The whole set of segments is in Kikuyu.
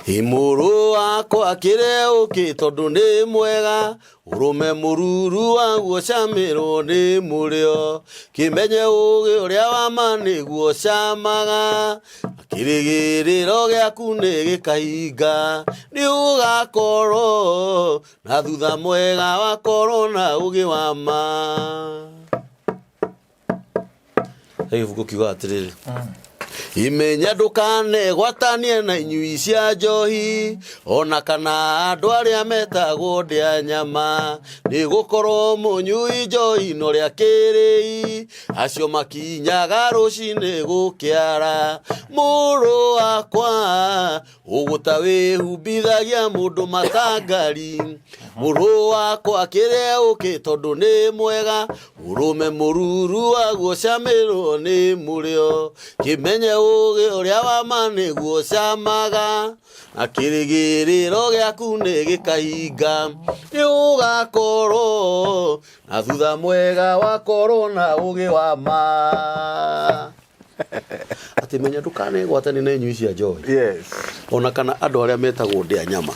Mũrũ wakwa kĩre ũkĩ tondũ nĩ mwega, ũrũme mũruru waguo camĩrwo nĩ mũrĩo, kĩmenye ũgĩ ũrĩa wa ma nĩguo camaga, kĩrĩgĩrĩro gĩaku nĩ gĩkahinga, nĩ ũgakorwo na thutha mwega wakorwo na ũgĩ wa ma. He gĩbuku kiugaga atĩrĩrĩ, imenya ndũkanegwatanie na inyui cia njohi, ona kana andũ arĩa metagwo ndĩa nyama, nĩ gũkorwo mũnyui njohi na ũrĩa kĩrĩi, acio makinyaga rũcinĩ gũkĩara. Mũrũ wakwa, Ũgũta wĩhumbithagia mũndũ matangari. Mũrũ wakwa kĩrĩa ũkĩ tondũ nĩ mwega, ũrũme mũruru waguo camĩrwo nĩ mũrĩo. Kĩmenye ũgĩ ũrĩa wa ma nĩguo camaga, na kĩrĩgĩrĩro gĩaku nĩ gĩkahinga. Nĩ ũgakorwo na thutha mwega wakorwo na ũgĩ wa ma. Atĩ menya ndũkanegwatanie na inyui cia njohi, ona kana andũ arĩa metagwo ndĩa nyama.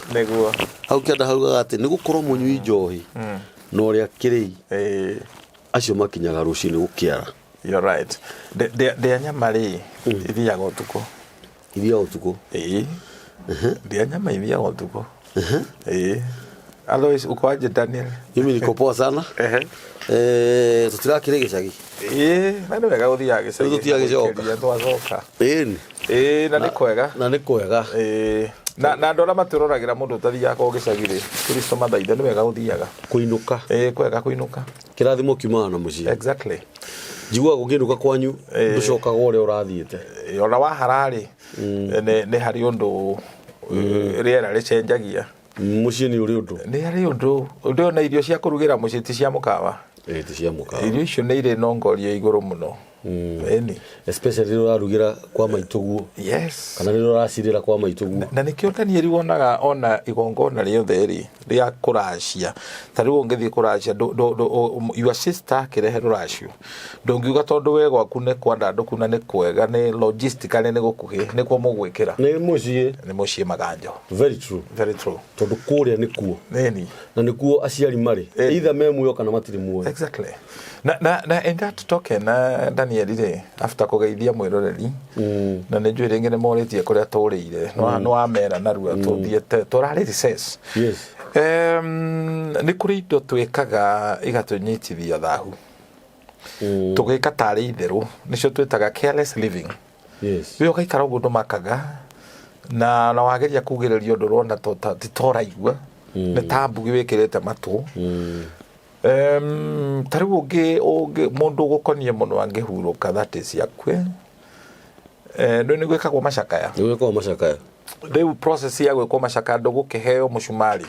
Hau kĩanda haugaga atĩ nĩ gũkorwo mũnyui njohi na ũrĩa kĩrĩi, acio makinyaga rũcinĩ gũkĩara. You're right. Ndĩa nyama rĩ, ithiaga ũtukũ. Ithiaga ũtukũ. Ĩĩ. Ndĩa nyama ithiaga ũtukũ. Ĩĩ. Otherwise uko aje, Daniel? Mimi niko poa sana. Eh, tũtirakĩrĩ gĩcagi. Ĩĩ, na nĩ wega gũthiaga gĩcagi. Rĩu tũtiagĩcoka. Gũikĩria twacoka. Ĩni. Ĩĩ, na nĩ kwega. Na nĩ kwega. Ĩĩ. Na andũ arĩa matwĩroragĩra, mũndũ ũtathiaga kwa gĩcagi rĩ, Kristo mathaithe, nĩ wega gũthiaga. Kũinũka. Ĩĩ, kwega kũinũka. Kĩrathimo kiumaga na mũciĩ. Njiguaga ũngĩinũka kwanyu ndũcokaga ũrĩa ũrathiĩte. Ĩĩ, ona wahara rĩ, nĩ harĩ ũndũ rĩera rĩcenjagia. Mũciĩ nĩ ũrĩ ũndũ. Nĩ harĩ ũndũ ona irio cia kũrugĩra mũciĩ ti cia mũkawa. Ĩĩ, ti cia mũkawa. Irio icio nĩ irĩ nongorio igũrũ mũno. Ĩni. Especially rĩrĩa ũrarugĩra kwa maitũguo. Kana rĩrĩa ũracirĩra kwa maitũguo. Na nĩkĩo Daniel wonaga ona igongona rĩothe rĩ rĩa kũracia, ta rĩu ũngĩthiĩ kũracia, your sister akĩrehe rũracio, ndũngiuga tondũ we gwaku nĩ kwandandũku na nĩ kwega, nĩ logistically nĩ gũkuhĩ, nĩkuo mũgwĩkĩra. Nĩ mũciĩ. Nĩ mũciĩ maganjo. Very true. Very true. Tondũ kũrĩa nĩkuo. Nĩni. Na nĩkuo aciari marĩ. Either me muoyo kana matirĩ muoyo. Exactly. Na in that token, Daniel rĩ, after kũgeithia mwĩroreri, na nĩ njũĩ rĩngĩ nĩ morĩtie kũrĩa tũrĩire, no wamera narua tũthiĩte tũrarĩ recess. Nĩ kũrĩ indo twĩkaga igatũnyitithia thahu, tũgĩka tarĩ itherũ, nĩcio twĩtaga careless living. We ũgaikara ũguo ndũmakaga, na wageria kugĩrĩria ũndũ ũrona ti ta ũraigua, nĩ ta mbugi wĩkĩrĩte matũ. Ta rĩu ũngĩ mũndũ ũgũkonie mũno angĩhurũka, that is akue, nĩ gwĩkagwo macakaya. Nĩ gwĩkagwo macakaya. Rĩu process ya gwĩkwo macakaya, ndũgũkĩheo mũcumarĩ,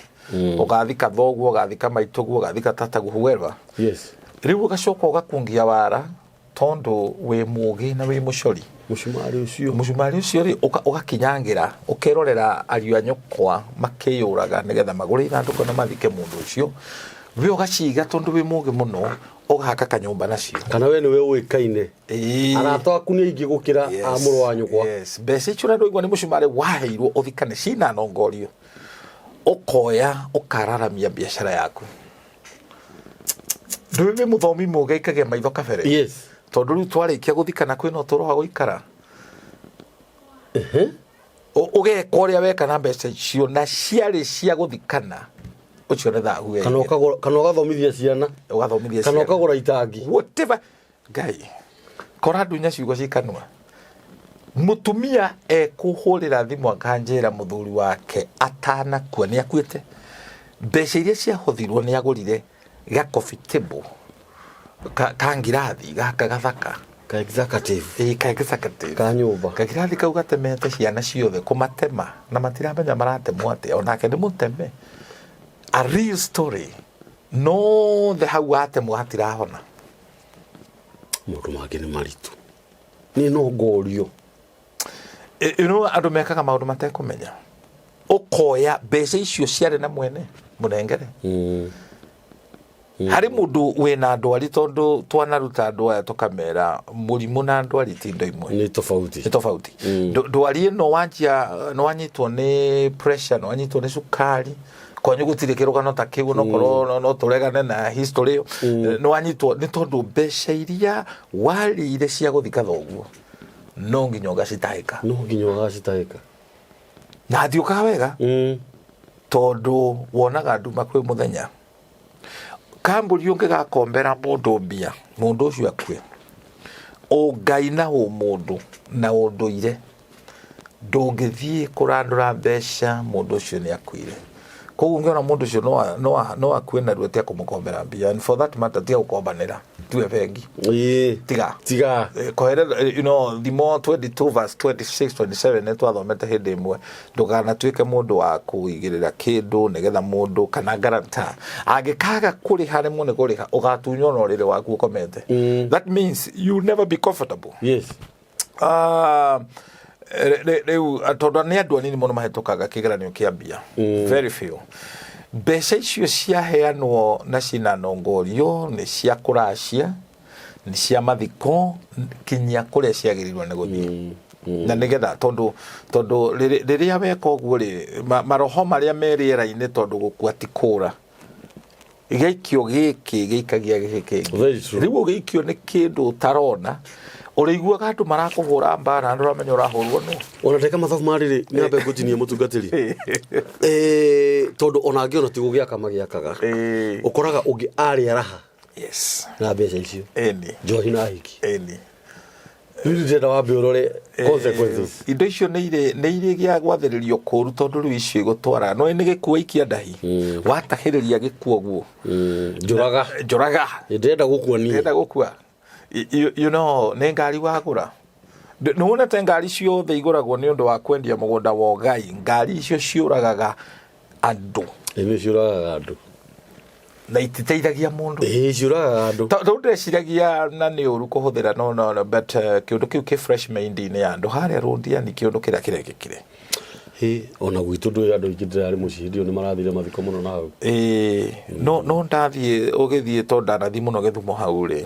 ũgathika thoguo, ũgathika maitũguo, ũgathika tataguo, whoever. Rĩu ũgacoka ũgakungia wara tondũ wĩ mũgĩ na wĩ mũcori. Mũcumarĩ ũcio. Mũcumarĩ ũcio rĩ, ũgakinyangĩra, ũkerorera ariũ a nyũkwa makĩyũraga nĩgetha magũre ithandũkũ na mathike mũndũ ũcio. We ũgaciga tondũ wĩ mũgĩ mũno, ũgaka kanyũmba nacio. Kana we nĩwe ũĩkaine. Arata aku nĩ aingĩ gũkĩra a mũrũ wa nyũkwa. Yes. Mbeca icio ũrĩa ndũigua nĩ mũcumarĩ waheirwo ũthikane cina nongorio, ũkoya ũkararamia biacara yaku. Ndũĩ wĩ mũthomi mũgĩ aikagia maitho kabere. Tondũ rĩu twarĩkia gũthikana kwĩna ũtũũro wa gũikara. Ũgeka ũrĩa weka na mbeca icio na ciarĩ cia gũthikana, ũcio nĩ thahu we. Kana ũkagũra, kana ũgathomithia ciana. Ũgathomithia Kana ciana. ũkagũra itangi. Whatever. Ngai. Kora ndunya ciugo ci kanua. Mũtumia ekũhũrĩra thimũ akanjĩra mũthuri wake atanakua nĩ akuĩte. Mbeca iria ciahũthirwo nĩ agũrire ga coffee table ka ngirathi gaka gathaka. Ka executive. Ĩĩ, ka executive. Ka nyũmba. Kagirathi kau gatemete ciana ciothe kũmatema na matiramenya maratemwo atĩa, onake nĩ mũteme. A real story. No the hau atemwo hatirahona. Maũndũ mangĩ nĩ maritũ. Niĩ no ngorio. You know, andũ mekaga maũndũ matekũmenya. Ũkoya mbeca icio ciarĩ na mwene mũnengere. Harĩ mũndũ wĩna ndwari, tondũ twanaruta andũ aya tũkamera mũrimũ na ndwari ti indo imwe. Nĩ tofauti. Nĩ tofauti. Ndwari ĩno wanjia nĩ wanyitwo nĩ pressure, nĩ wanyitwo nĩ cukari, kwanyu gũtirĩ kĩrũgano ta kĩu, onokorwo no tũregane na history ĩyo. Nĩ wanyitwo nĩ tondũ mbeca iria warĩire cia gũthika thoguo no nginya ũgacitahĩka. No nginya ũgacitahĩka. Na thiũkaga wega, tondũ wonaga nduma kwĩ mũthenya. Kambũri ũngĩgakombera mũndũ mbia, mũndũ ũcio akue, ũngai na ũmũndũ na ũndũire ndũngĩthiĩ kũrandũra mbeca mũndũ ũcio nĩ akuire. Koguo ũngĩona mũndũ ũcio no akue narua, tia kũmũkombera mbia, and for that matter tia gũkombanĩra tuwe bengi. Tiga. Tiga. Kohere, Thimo 22 verse 26 27 nĩ twathomete hĩndĩ ĩmwe, ndũkanatuĩke mũndũ wa kũigĩrĩra kĩndũ nĩgetha mũndũ kana guarantor angĩkaga kũrĩha rĩmwe nĩ kũrĩha, ũgatunywo na ũrĩrĩ waku ũkomete. That means you never be comfortable. Ah, rĩu tondũ nĩ andũ anini mũno mahĩtũkaga kĩgeranio kĩa mbia, very few. Mbeca icio ciaheanwo na cinanongorio nĩ cia kũracia, nĩ cia mathiko, kinya kũrĩa ciagĩrĩirwo nĩ gũthiĩ, na nĩgetha tondũ rĩrĩa weka ũguo rĩ, maroho marĩa me rĩera-inĩ, tondũ gũkua ti kũra, gĩaikio gĩkĩ gĩikagia gĩkĩ kĩngĩ. Very true. Rĩu ũgĩikio nĩ kĩndũ ũtarona, ũrĩiguaga andũ marakũhũra mbara, ndũramenya ũrahũrwo nũ. Ona ndeka mathabu marĩrĩ nĩ ambe ngũtinie mũtungatĩri, tondũ ona angĩ ona ti gũgĩaka magĩakaga, ũkoraga ũngĩ arĩa raha na mbeca icio, njohi na hiki. Rĩu ndĩrenda wambe ũrore consequences. Indo icio nĩ irĩ gĩa gwathĩrĩrio kũru, tondũ rĩu icio igũtwara no nĩ gĩkuo ikia ndahi, watahĩrĩria gĩkuo guo. Njũraga. Njũraga. Ndĩrenda gũkua niĩ. Ndĩrenda gũkua. Nĩ ngari wagũra. Nĩ wonete ngari ciothe igũragwo nĩ ũndũ wa kwendia mũgũnda wa ũgai, ngari icio ciũragaga andũ. Nĩ ciũragaga andũ. Na ititeithagia mũndũ. Ĩĩ, ciũragaga andũ. Tondũ ndĩreciragia na nĩ ũru kũhũthĩra, no, but kĩũndũ kĩu kĩ fresh mind-inĩ ya andũ harĩa Rũndiani, kĩũndũ kĩrĩa kĩrekĩkire. Hĩ, ona gwitũ ndũĩ andũ aingĩ, ndĩrarĩ mũciĩ hĩndĩ ĩyo, nĩ marathire mathiko mũno na hau. Ĩĩ, no ndathiĩ ũgĩthiĩ, tondũ ndanathiĩ mũno Gĩthumo hau rĩ,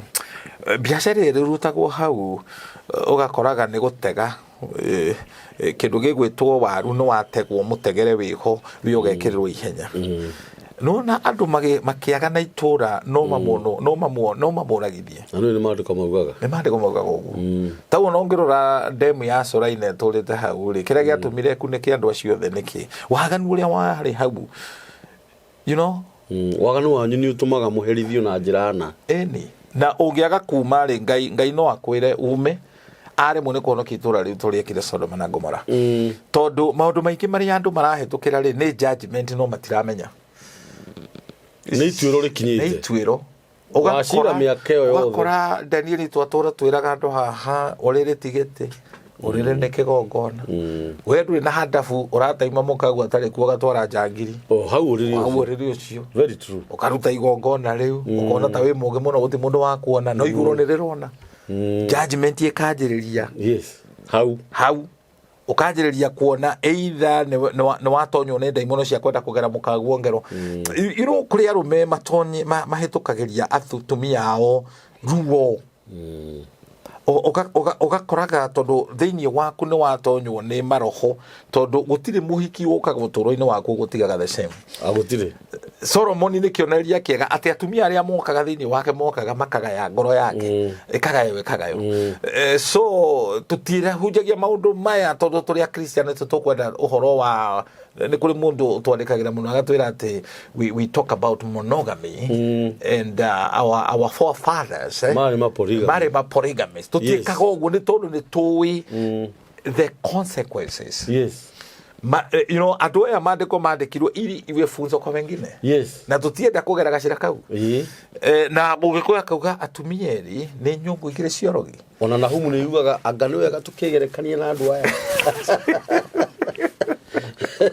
biacara ĩrĩa ĩrutagwo hau, ũgakoraga nĩ gũtega, kĩndũ gĩgwĩtwo waru, nĩ wategwo mũtegere wĩho wĩ ũgekĩrĩrwo ihenya. Nona andũ makĩaga na itũra no mamũragithie. Na nĩ maandĩko maugaga. Nĩ maandĩko maugaga ũguo. Tau ona ũngĩrora ndemu ya Coraina ĩtũrĩte hau rĩ, kĩrĩa gĩatũmire ĩkunĩke andũ acio othe nĩkĩ? Waganu ũrĩa warĩ hau. Waganu wanyu nĩ ũtũmaga mũherithio na njĩra na Ĩni, na ũngĩaga kuma rĩ, Ngai no akwĩre ume aremwo nĩ kũhonokia itũra rĩu tũrĩekire Sodoma na Gomora, tondũ maũndũ maingĩ marĩa andũ marahĩtũkĩra rĩ, nĩ judgment, no matiramenya. Nĩ ituĩro nĩ rĩkinyĩte. Ituĩro. Wacira mĩaka ĩyo yothe. Ũgakora Danieli, twatũra twĩraga andũ haha ũrĩrĩ ti gĩtĩ, ũrĩrĩ nĩ kĩgongona. We ndũrĩ na handabu, ũrataima mũkagu atarĩ kuo, ũgatwara njangiri. O hau ũrĩrĩ hau ũcio. Ũrĩrĩ ũcio. Very true. Ũkaruta igongona rĩu, ũkona ta wĩ mũgĩ mũno, gũtirĩ mũndũ wa kuona, no igũrũ nĩ rĩrona. Judgment ĩkanjĩrĩria. Yes, hau. Hau ũkanjĩrĩria kuona either nĩ watonywo nĩ ndaimono cia kwenda kũgera mũkaguo ngero. Kũrĩ arũme matonyi mahĩtũkagĩria atumia ao ruo. Ũgakoraga tondũ thĩinĩ waku nĩ watonywo nĩ maroho, tondũ gũtirĩ mũhiki ũkaga ũtũũro-inĩ waku gũtigaga the same. Agũtirĩ. Solomoni nĩ kĩonereria kĩega atĩ atumia arĩa mokaga thĩinĩ wake mokaga makagaya ngoro yake, ĩkagaywo ĩkagaywo. So tũtirahunjagia maũndũ maya tondũ tũrĩ akristiano tũkwenda ũhoro wa nĩ kũrĩ mũndũ twandĩkagĩra mũno agatwĩra atĩ we talk about monogamy and our forefathers, Marĩ ma polygamy. Marĩ ma polygamist. Tũtiĩkaga ũguo nĩ tondũ nĩ tũĩ the consequences. Andũ aya maandĩko mandĩkirwo ili iwe funzo kwa wengine, na tũtienda kũgera gacĩra kau. Na mũgĩkũyũ akauga atumia erĩ nĩ nyũngũ igĩrĩ cia ũrogi. Ona Nahumu nĩ yugaga anga nĩ wega tũkĩgerekania na andũ aya.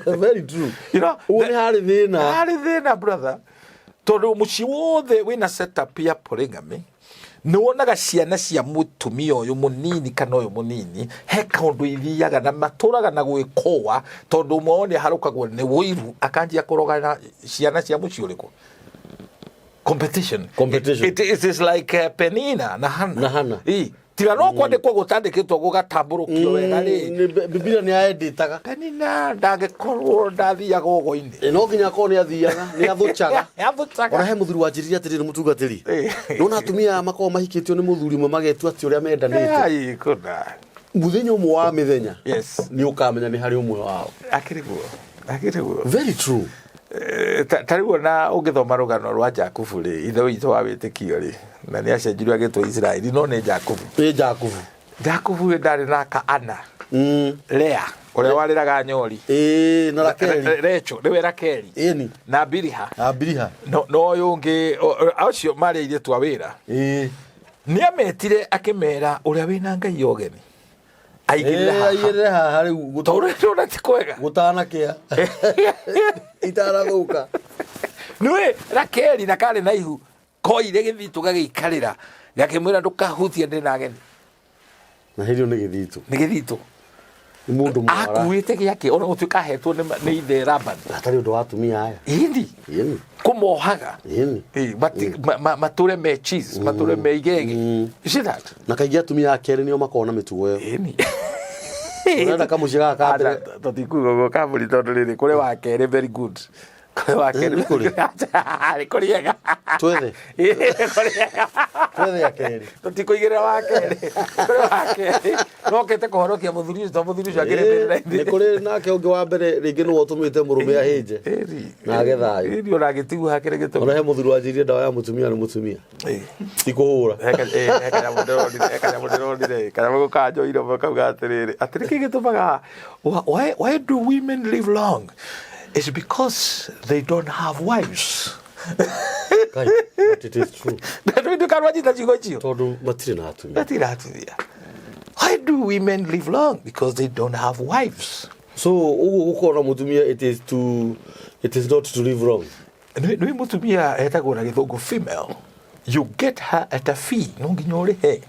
Very true. Ũguo nĩ harĩ thĩna. Harĩ thĩna, brother, tondũ mũciĩ wothe wĩna setup ya polygamy nĩ wonaga ciana cia mũtumia ũyũ mũnini kana ũyũ mũnini he kaũndũ ithiaga na matũraga na gwĩkũa, tondũ ũmwe wao nĩ aharũkagwo nĩ ũiru akanjia kũrogana ciana cia mũciĩ ũrĩkũ. Competition. Competition. It is like Penina na Hana. Na Hannah. Ĩ, tiga no kwandĩkwo gũtandĩkĩtwo gũgatambũrũkio wega rĩ. Bibilia nĩ aendĩtaga. Penina ndangĩkorwo ndathiaga ũgo-inĩ. No nginya akorwo nĩ athiaga, nĩ athũcaga. Athũcaga. Ona he mũthuri wanjĩrire atĩrĩrĩ, mũtungatĩri, Ĩ. nona atumia aya makoragwo mahikĩtio nĩ mũthuri ũmwe magetua atĩ ũrĩa mendanĩte. Ai, kũna. Mũthenya ũmwe wa mĩthenya Yes. nĩ ũkamenya nĩ harĩ ũmwe wao. Akĩrĩ guo. Akĩrĩ guo. Very true. Ta rĩu ona ũngĩthoma rũgano rwa Jakubu rĩ, ithe witũ wa wĩtĩkio rĩ, na nĩ acenjirio agĩtwo Isiraeli, no nĩ Jakubu. Nĩ Jakubu. Jakubu ndarĩ na aka ana. Lea ũrĩa warĩraga nyori. Ĩĩ, na Rakeli. Recho nĩwe Rakeli. Ĩni. Na Biliha. Na Biliha. No ũyũ ũngĩ acio marĩ airĩtu a wĩra. Ĩĩ. Nĩ ametire akĩmera ũrĩa wĩna ngai ya ũgeni aigĩrĩre haha. Aigĩrĩre haha rĩu tondũ ndona ti kwega. Gũtanakĩa. Itanathũka. Nĩũĩ Rakeli na karĩ na ihu koire gĩthitũ gagĩikarĩra gakĩmwĩra ndũkahutie ndĩ na ageni. Na hĩndĩ ĩyo nĩ gĩthitũ. Nĩ gĩthitũ. Nĩ mũndũ mwara. Akuĩte gĩake ona gũtuĩka ahetwo nĩ ithe Labani. Hatarĩ ũndũ wa atumia aya. Ĩni. Ĩni. Kũmohaga. Ĩni. Ĩ, matũre me cheese, matũre me igege. You see that? Na kaingĩ atumia a kerĩ nĩo makoragwo na mĩtugo ĩyo. Ĩni. Ũrenda kamũciĩ gaka ka mbere. Aca, tũtikuga ũguo kambuni tondũ rĩrĩ kũrĩ wa kerĩ very good. Kũrĩ wa kerĩ. Nĩ kũrĩ? Nĩ kũrĩ ega. Twethe. Ĩ, nĩ kũrĩ ega. Twethe ya kerĩ. Tũtikũigĩrĩra wa kerĩ. Kũrĩ wa kerĩ. Nokĩte kũhonokia mũthuri ũcio tondũ mũthuri ũcio akĩrĩ mbĩrĩra-inĩ. Nĩ kũrĩ nake ũngĩ wa mbere rĩngĩ nĩwe ũtũmĩte mũrũme ahĩnje. Ĩni. Na age thayũ. Ĩni ona agĩtigwo hakĩrĩ gĩtũmi. Ona he mũthuri wanjĩrire ndawa ya mũtumia nĩ mũtumia. Ĩ. Ti kũhũra. He kanyamũ ndĩronire, he kanyamũ ndĩronire, kanyamũ gũkanjoire kauga atĩrĩrĩ, atĩ nĩkĩ gĩtũmaga, why do women live long? It's because they don't have wives. Kai, but it is true. Ndũkanwanyita ciugo icio. Tondũ matirĩ na atumia. Matirĩ na atumia. Why do women live long? Because they don't have wives. So ũguo gũkorwo na mũtumia it is not to live long. Nĩ mũtumia etagwo na gĩthũngũ female. You get her at a fee, no nginya ũrĩhe.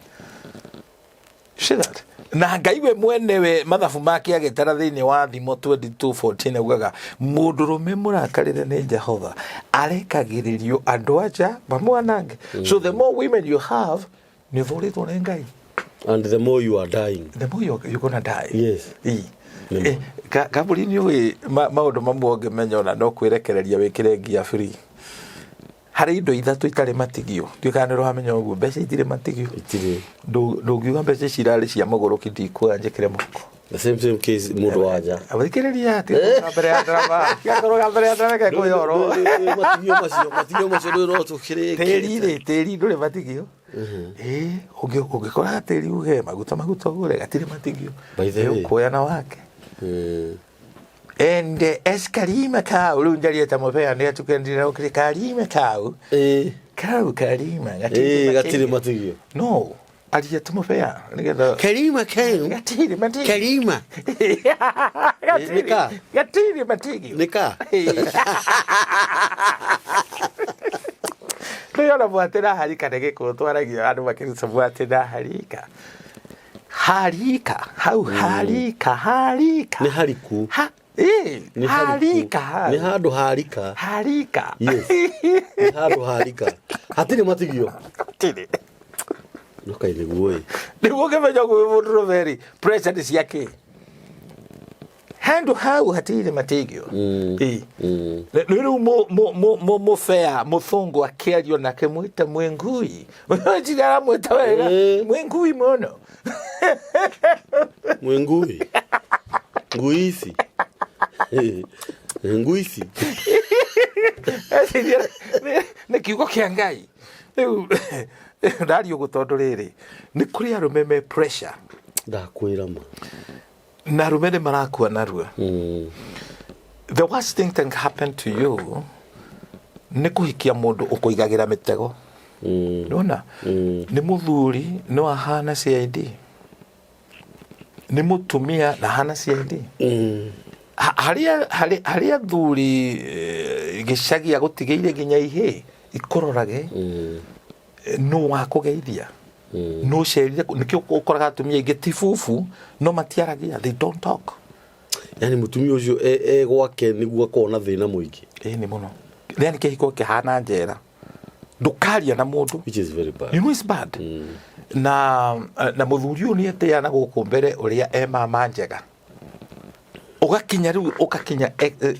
See that? Na Ngai we mwenewe mathabu make agĩtara thĩinĩ wa Thimo 22:14 augaga mũndũrũme mũrakarĩre nĩ Jehova arekagĩrĩrio andũ anja mamwanange. So the more women you have, nĩ ũthũrĩtwo nĩ Ngai. And the more you are dying. The more you're gonna die. Yes. Ĩ. Nĩ ma. Kambuni nĩ ũĩ maũndũ mamwe ũngĩmenya ona no kwĩrekereria wĩkĩre ngia free. Harĩ indo ithatũ itarĩ matigio. Ndiũĩ kana nĩ ũramenya ũguo, mbeca itirĩ matigio. Itirĩ. Ndũngiuga mbeca ici irarĩ cia mũgũrũki ndikuoya njĩkĩre mũhuko. The same case mũndũ wa nja. Thikĩrĩria, tiga kũrũga mbere ya ndarama. Tiga kũrũga mbere ya ndarama reke kwĩyoro. Matigio macio, matigio macio ndũĩ no tũkĩrĩkĩte. Tĩri rĩ, tĩri ndũrĩ matigio. Ĩ, ũngĩkora tĩri uge maguta maguta ũgũre gatirĩ matigio. By the way. Ũkuoya na wake. And eskarima kau rĩu njarie ta mũbea nĩ atukendire ũkĩrĩ karima kau. Kau karima Ĩ, gatirĩ matigio. No, aria ta mũbea nĩgetha Karima kau. Gatirĩ matigio. Karima. Gatirĩ Nĩ ka? Gatirĩ matigio. Nĩ ka? Nĩyona mwatĩ na harika nĩ gĩkũyũ twaragia andũ makĩruta mwatĩ na harika. Harika, hau harika, harika. Nĩ hariku. Ha, ĩ, Nĩ hariku. harika hau. Nĩ handũ harika. Harika. Yes. Nĩ handũ harika. Hatirĩ matigio. Hatirĩ. No kaĩ nĩguo ĩ. Nĩguo ũngĩmenya ũguo wĩ mũndũrũme rĩ, pressure nĩ cia kĩ? Handũ hau hatirĩ matigio. Ĩ. Nĩ rĩu mũbea mũthũngũ akĩario nake mwĩte mwĩngui. Njira aramwĩta wega. Mwĩngui mũno. Mwĩngui. Ngui ici. Ngui ici. Nĩ kiugo kĩa Ngai. Rĩu ndaria ũguo tondũ rĩrĩ, nĩ kũrĩ arũme me pressure. Ndakwĩra ma. Na arũme nĩ marakua narua. The worst thing can happen to you nĩ kũhikia mũndũ ũkũigagĩra mĩtego. Nĩwona? Nĩ mũthuri no ahana CID. Nĩ mũtumia na ahana CID. Harĩa athuri gĩcagi agũtigĩire nginya ihĩĩ ikũrorage, nũ wakũgeithia? Nũ ũcerire? Nĩkĩo ũkoraga atumia aingĩ ti bubu no matiaragia, they don't talk. Yani mũtumia ũcio e gwake nĩguo akorwo na thĩna mũingĩ. Ĩĩ nĩ mũno. Yani kĩhiko kĩhana njera. Ndũkaria na mũndũ. Which is very bad. You know it's bad. Na mũthuri ũyũ nĩ etĩana gũkũ mbere ũrĩa e mama njega, ũgakinya rĩu ũgakinya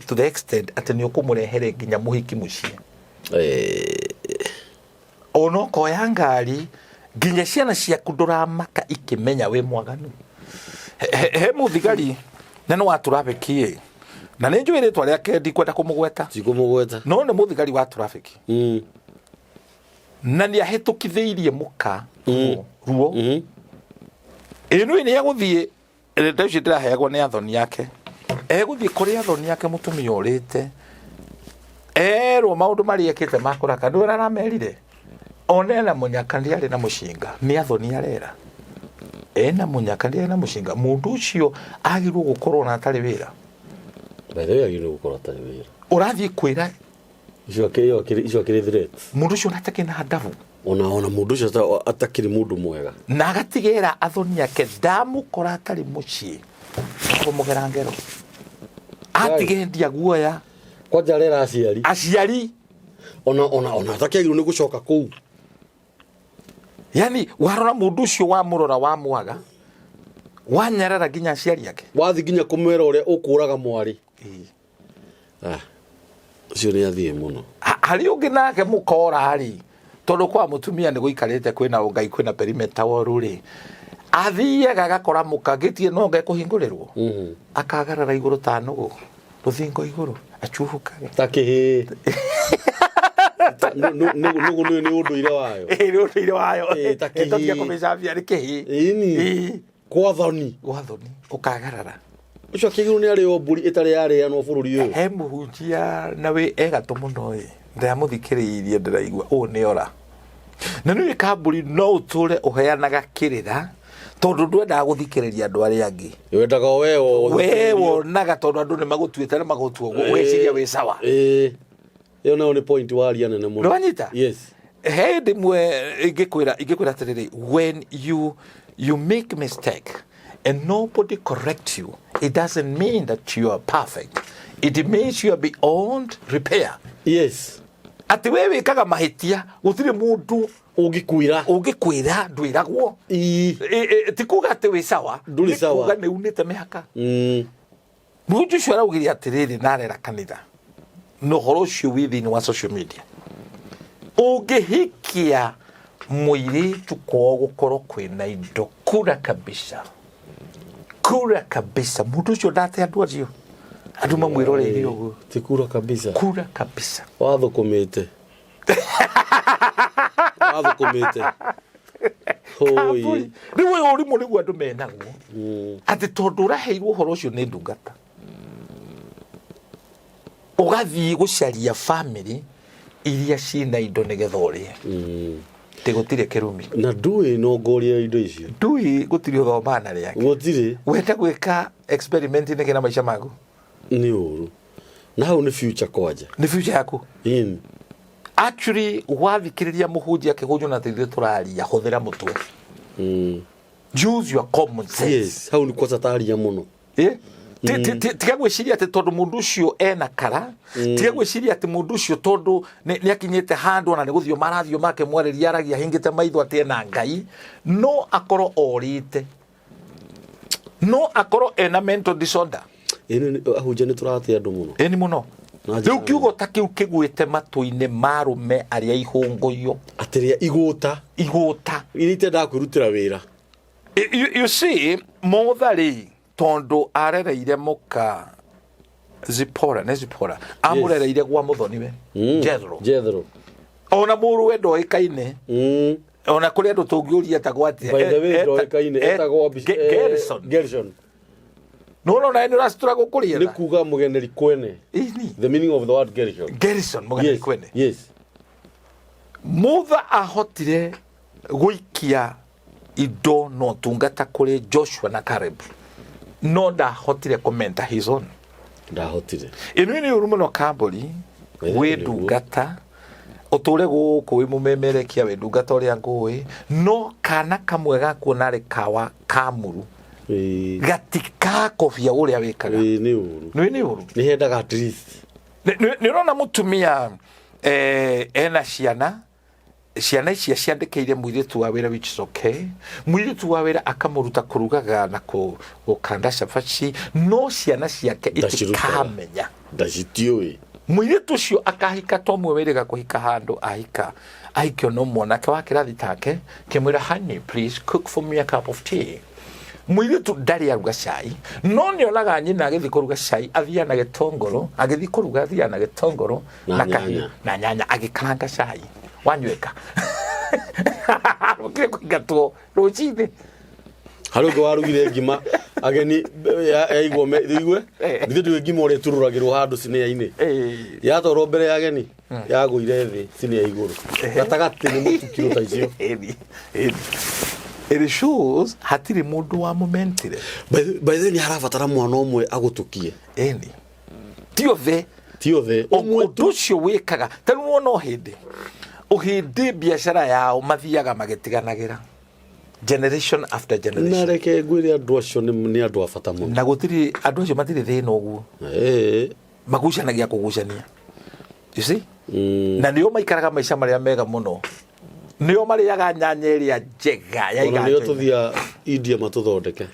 to the extent atĩ nĩ ũkũmũrehere nginya mũhiki mũciĩ. Ona ũkoya ngari nginya ciana ciaku ndũramaka ikĩmenya wĩ mwaganu. He mũthigari na nĩ wa traffic ĩ, na nĩ njũĩ rĩtwa rĩake, ndikwenda kũmũgweta. Tikũmũgweta. No nĩ mũthigari wa traffic na nĩ ahĩtũkithĩirie mũka ruo. Ĩ nĩ nĩ egũthiĩ ndeto icio ndĩraheagwo nĩ athoni yake, egũthiĩ kũrĩ athoni yake mũtumia ũrĩte erwo maũndũ marĩa ekĩte ma kũraka nĩ ũrĩa aramerire ona ena mũnyaka ndĩarĩ na mũcinga, nĩ athoni arera ena mũnyaka ndĩarĩ na mũcinga. Mũndũ ũcio agĩrĩirwo gũkorwo na atarĩ wĩra. By the way, agĩrĩirwo gũkorwo atarĩ wĩra. Ũrathiĩ kwĩra Icio akĩrĩ threat. Mũndũ ũcio ona na ndabu. Ona mũndũ ũcio atakĩrĩ mũndũ mwega. Na agatigĩra athoni ake ndamũkora atarĩ mũciĩ kũmũgera ngero atige ndia guoya. Kwanja arera aciari. Aciari. Ona atakĩagĩrĩirwo nĩ gũcoka kũu. Yani warora mũndũ ũcio, wamũrora, wamwaga, wanyarara nginya aciari ake. Wathi nginya kũmwĩra ũrĩa ũkũraga mwarĩ. Ah, ũcio nĩ athiĩ mũno. Harĩ ũngĩ nake mũkora rĩ, tondũ kwa mũtumia nĩ gũikarĩte kwĩna ũngai, kwĩna perimeter wall rĩ, athiaga agakora mũka gĩtie no ngai kũhingũrĩrwo, akagarara igũrũ ta nũgũ rũthingo igũrũ acuhũkage. Ta kĩhĩĩ. Nũgũ nĩ ũndũire wayo. Ĩĩ, nĩ ũndũire wayo. Ĩĩ, ta kĩhĩĩ. Tũtige kũmĩcambia, nĩ kĩhĩĩ. Ĩni. Ĩĩ. Kwa thoni. Gwa thoni ũkagarara. Ũcio akĩagĩrĩirwo nĩ arĩo mbũri ĩtarĩ yarĩanwo bũrũri ũyũ. He mũhunjia na wĩ egatũ mũno ĩ, ndĩramũthikĩrĩirie, ndĩraigua ũũ nĩ ora na nĩ kamburi. No ũtũre ũheanaga kĩrĩra tondũ ndwendaga gũthikĩrĩria andũ arĩa angĩ. Wendaga o we o We wonaga tondũ andũ nĩ magũtuĩte na magũtua ũguo, ũgeciria wĩ sawa. Ĩĩ, ĩyo nayo nĩ point waria nene mũno. Nĩwanyita? Yes. He hĩndĩ ĩmwe ingĩkwĩra atĩrĩrĩ, when you make mistake and nobody correct you, it doesn't mean that you are perfect, it means you are beyond repair. Atĩ we wĩkaga mahĩtia gũtirĩ mũndũ ũngĩkwĩra. Ũngĩkwĩra, ndwĩragwo. Ti kuga atĩ wĩ sawa. Ndũrĩ Nĩ sawa. kuga nĩ unĩte mĩhaka. Mũhunjia ũcio araugire atĩrĩrĩ, na arera kanitha na ũhoro ũcio wĩ thĩinĩ wa social media, ũngĩhikia mũirĩtu kwao gũkorwo kwĩna indo, kura kabisa, kura kabisa. Mũndũ ũcio ndate andũ acio, andũ mamwĩroreire ũguo. Ti kura kabisa. Kura kabisa. Wathũkũmĩte, wathũkũmĩte. Hũi. Rĩu ũyũ ũrimũ nĩguo andũ menaguo, atĩ tondũ ũraheirwo ũhoro ũcio nĩ ndungata, ũgathiĩ gũcaria family iria ciĩna indo nĩgetha ũrĩe. Atĩ gũtirĩ kĩrumi. Na ndũĩ nongoria indo icio. Ndũĩ gũtirĩ ũthomaga na rĩake. Gũtirĩ. Wenda gwĩka experiment nĩkĩ na maica maku? Nĩ ũru na hau nĩ future kwanja. Nĩ future yaku. Ĩni. Actually, wathikĩrĩria mũhunjia akĩhunjwo na ithuĩ tũraria, hũthĩra mũtwe. Use your common sense. Yes, hau nĩ kwaca taria mũno. Eh? Tiga gwĩciria atĩ tondũ mũndũ ũcio ena kara, tiga gwĩciria atĩ mũndũ ũcio tondũ nĩ akinyĩte handũ ona nĩ gũthio marathio make mwarĩria aragia ahingĩte maitho atĩ ena Ngai. No akorwo orĩte, no akorwo ena mental disorder. Ĩni, ahunjia nĩ tũrate andũ mũno. Ĩni mũno. Na njĩra Rĩu kiugo ta kĩu kĩgwĩte matũ-inĩ marũme arĩa ihũngũyio. Atĩrĩa igũta. Igũta. Iria itendaga kwĩrutĩra wĩra. You see, motha rĩ, tondũ arereire mũka Zipora, nĩ Zipora amũrereire gwa mũthoniwe Jethro. Jethro. Ona mũrũwe ndoĩkaine. Ona kũrĩ andũ tũngĩũria etagwo atĩa. By the way, ndoĩkaine, etagwo Gerson. Gerson. Nĩwona onawe nĩ ũracitura gũkũrĩetha. Nĩ kuga mũgeneri kwene. Ĩni. The meaning of the word Gerson. Gerson mũgeneri kwene. Mutha ahotire gũikia indo na ũtungata kũrĩ Joshua na Caleb, no ndahotire kũmenta his own. Ndahotire. Ĩno nĩ ũru mũno kambũri. Ĩĩ, wĩ nĩguo. Ndungata ũtũre gũkũ wĩ mũmemerekia, wĩ ndungata ũrĩa ngũĩ, no kana kamwe gakuo narĩ kawa kamuru gatikakobia ũrĩa wĩkaga. Ĩĩ, nĩ ũru. Nĩ ũru. Nĩ hendaga at least. Nĩ ũrona mũtumia ena ciana. Ciana ici ciandĩkĩire mũirĩtu wa wĩra, which is okay. Mũirĩtu wa wĩra akamũruta kũrugaga na gũkanda cabaci, no ciana ciake Ndacirutaga. itikamenya. Ndacitiũĩ. Mũirĩtu ũcio akahika, to mwe wĩrĩga kũhika handũ ahika, ahikio no mwanake wa kĩrathi take, kĩmwĩra, "Honey, please cook for me a cup of tea." Mũirĩtu ndarĩ aruga cai, no nĩonaga nyina agĩthiĩ kũruga cai athiaga na gĩtũngũrũ, agĩthiĩ kũruga athiaga na gĩtũngũrũ Na na kahiũ nyanya. Na nyanya, agĩkaranga cai wanywĩka, rũkire kũingatwo rũcinĩ. Harĩ ũngĩ warugire ngima ageni yaigwo igue. Githĩ ndũĩ ngima ũrĩa ĩtururagĩrwo handũ cinia-inĩ? Yatwarwo mbere ya ageni, yagũire thĩ cinia igũrũ, gatagatĩ nĩ mũtu kiro ta icio. Ĩni, ĩni. It shows hatirĩ mũndũ wamũmentire. By the way, nĩ harabatara mwana ũmwe agũtũkie. Ĩni, ti othe. Ti othe, ũmwe. Ũndũ ũcio wĩkaga ta rĩu wona ũhĩndĩ, ũhĩndĩ biacara yao mathiaga magĩtiganagĩra generation after Na generation. Reke ngwĩre, andũ acio nĩ andũ a bata mũno. Na gũtirĩ, andũ acio matirĩ thĩna ũguo. Magucanagia kũgucania, you see? Na nĩo maikaraga maica marĩa mega mũno, nĩo marĩaga nyanya ĩrĩa njega ya Ona nĩo iganjo-inĩ. Tũthia India matũthondeke.